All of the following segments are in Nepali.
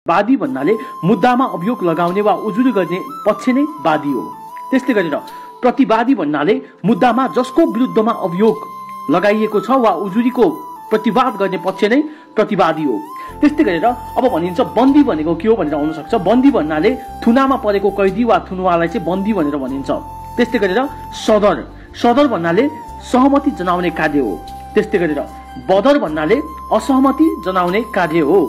वादी भन्नाले मुद्दामा अभियोग लगाउने वा उजुरी गर्ने पक्ष नै वादी हो। त्यस्तै गरेर प्रतिवादी भन्नाले मुद्दामा जसको विरुद्धमा अभियोग लगाइएको छ वा उजुरीको प्रतिवाद गर्ने पक्ष नै प्रतिवादी हो। त्यस्तै गरेर अब भनिन्छ बन्दी भनेको के हो भनेर आउन सक्छ। बन्दी भन्नाले थुनामा परेको कैदी वा थुनुवालाई चाहिँ बन्दी भनेर भनिन्छ। त्यस्तै गरेर सदर भन्नाले सहमति जनाउने कार्य हो। त्यस्तै गरेर बदर भन्नाले असहमति जनाउने कार्य हो।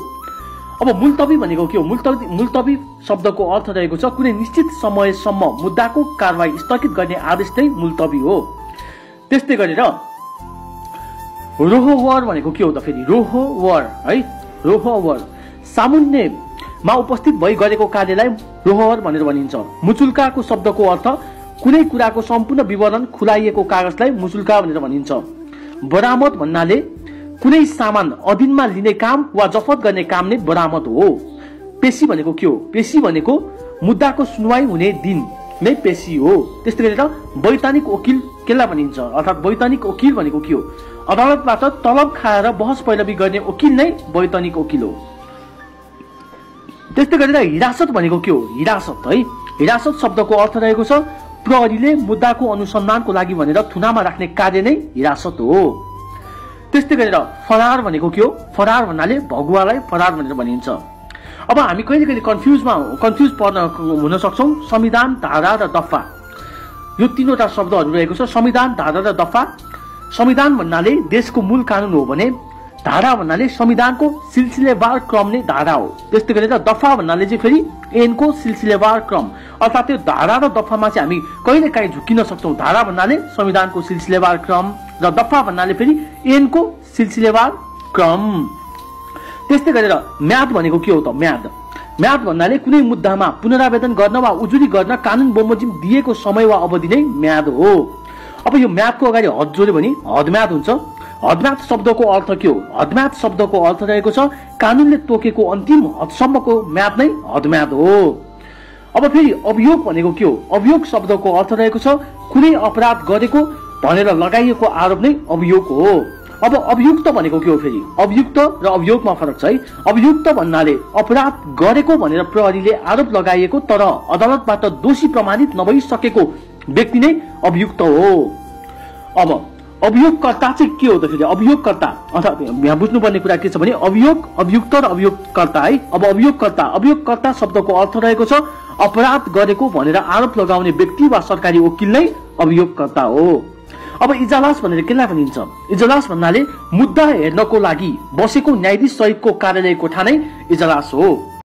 अब मुल्तवी भनेको के हो? मुल्तवी शब्दको अर्थ रहेको छ कुनै निश्चित समयसम्म मुद्दाको कारवाही स्थगित गर्ने आदेश नै मुल्तवी हो। त्यस्तै गरेर रोहवर भनेको के हो त फेरि? रोहवर है, रोहवर सामुन्नेमा उपस्थित भई गरेको कार्यलाई रोहवर भनेर भनिन्छ। मुचुल्काको शब्दको अर्थ कुनै कुराको सम्पूर्ण विवरण खुलाइएको कागजलाई मुचुल्का भनेर भनिन्छ। बरामद भन्नाले कुनै सामान अधीनमा लिने काम वा जफत गर्ने काम नै बरामद हो। पेशी भनेको के हो? पेशी भनेको मुद्दाको सुनवाई हुने दिन नै पेशी हो। त्यस्तै गरेर वैधानिक वकिल केलाई भनिन्छ? अर्थात् वैधानिक वकिल भनेको के हो? अदालतबाट तलब खाएर बहस पैरवी गर्ने वकिल नै वैधानिक वकिल हो। त्यस्तै गरेर हिरासत भनेको के हो? हिरासत है, हिरासत शब्दको अर्थ रहेको छ प्रहरीले मुद्दाको अनुसन्धानको लागि भनेर थुनामा राख्ने कार्य नै हिरासत हो। त्यस्तै गरेर फरार भनेको के हो? फरार भन्नाले भगुवालाई फरार भनेर भनिन्छ। अब हामी कहिले कहिले कन्फ्युज हुन सक्छौँ। संविधान, धारा र दफा, यो तीनवटा शब्दहरू रहेको छ। संविधान, धारा र दफा। संविधान भन्नाले देशको मूल कानून हो भने धारा भन्नाले संविधानको सिलसिलेवार क्रम नै धारा हो। त्यस्तै गरेर दफा भन्नाले चाहिँ फेरि ऐनको सिलसिलेवार क्रम, अर्थात् त्यो धारा र दफामा चाहिँ हामी कहिले काहीँ झुकिन सक्छौँ। धारा भन्नाले संविधानको सिलसिलेवार क्रम र दफा भन्नाले फेरि ऐनको सिलसिलेवार क्रम। त्यस्तै गरेर म्याद भनेको के हो त? म्याद भन्नाले कुनै मुद्दामा पुनरावेदन गर्न वा उजुरी गर्न कानून बमोजिम दिएको समय वा अवधि नै म्याद हो। अब यो म्यादको अगाडि हद जोड्यो भने हदम्याद हुन्छ। हदम्याद शब्दको अर्थ के हो? हदम्याद शब्दको अर्थ रहेको छ कानूनले तोकेको अन्तिम हदसम्मको म्याद नै हदम्याद हो। अब फेरि अभियोग भनेको के हो? अभियोग शब्दको अर्थ रहेको छ कुनै अपराध गरेको भनेर लगाइएको आरोप नै अभियोग हो। अब अभियुक्त भनेको के हो फेरि? अभियुक्त र अभियोगमा फरक छ है। अभियुक्त भन्नाले अपराध गरेको भनेर प्रहरीले आरोप लगाइएको तर अदालतबाट दोषी प्रमाणित नभइसकेको व्यक्ति नै अभियुक्त हो। अब अभियोगकर्ता चाहिँ के हो त फेरि? अभियोगकर्ता अर्थात् यहाँ बुझ्नुपर्ने कुरा के छ भने अभियुक्त र अभियोगकर्ता है। अब अभियोगकर्ता शब्दको अर्थ रहेको छ अपराध गरेको भनेर आरोप लगाउने व्यक्ति वा सरकारी वकिल नै अभियोगकर्ता हो। अब इजलास भनेर केलाई भनिन्छ? इजलास भन्नाले मुद्दा हेर्नको लागि बसेको न्यायाधीश सहितको कार्यालय कोठा नै इजलास हो।